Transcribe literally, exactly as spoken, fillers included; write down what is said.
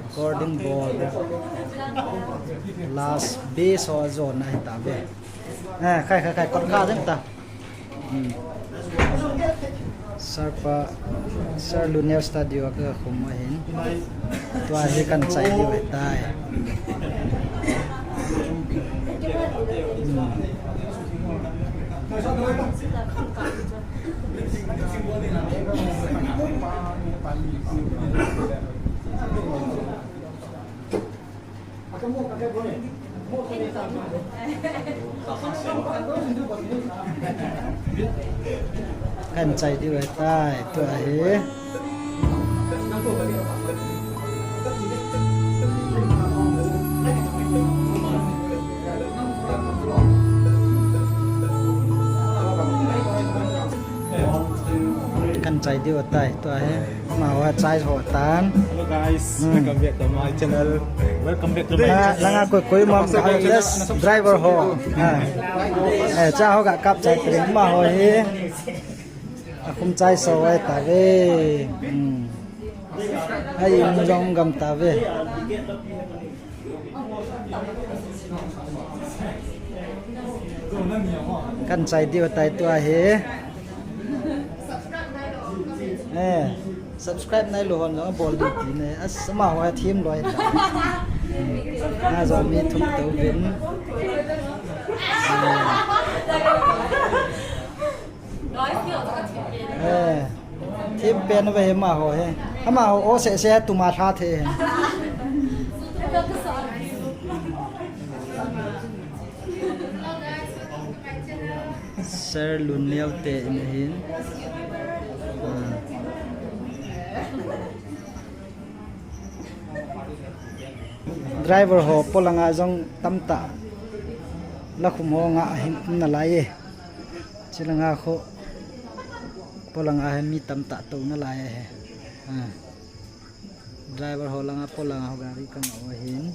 Recording bol. Last bass ho jona hita ve. Eh, khai, khai, khai, kot kha ding ta. Hmm. Sir pa, Sir Lunel Studio a kakhum ahin. Tua hi kan chai diu ahitai. Hmm. Kan chai diu ahitai, tua hi. Kan chai diu ahitai, tua hi. Amaho chai ho tan. Hello guys, hmm, welcome back to my channel. Welcome back to my channel. Langa koi koi ma, driver ho. Ah. Eh, cha ho ga kap chai tring, amaho hi. Akhum chai so ai ta ve. Hmm. Ai, um jong gam ta ve. Kan chai diu ahitai tua hi. Eh, subscribe nailou hon jong bol diu ti ne. As, amaho a thim loi ta. Na jong mi thum to vin. Eh, thim pen ve amaho hi. Amaho o se se tuma tha the. Sir Lunel te in ahin. Ah. Driver ho polanga jong tamtah. Lakhum ho nga ahin nalai e. Chilanga kho. Polanga hi mi tamtah to nalai e. Ah. Driver ho langa polanga ho gari kanga ahin.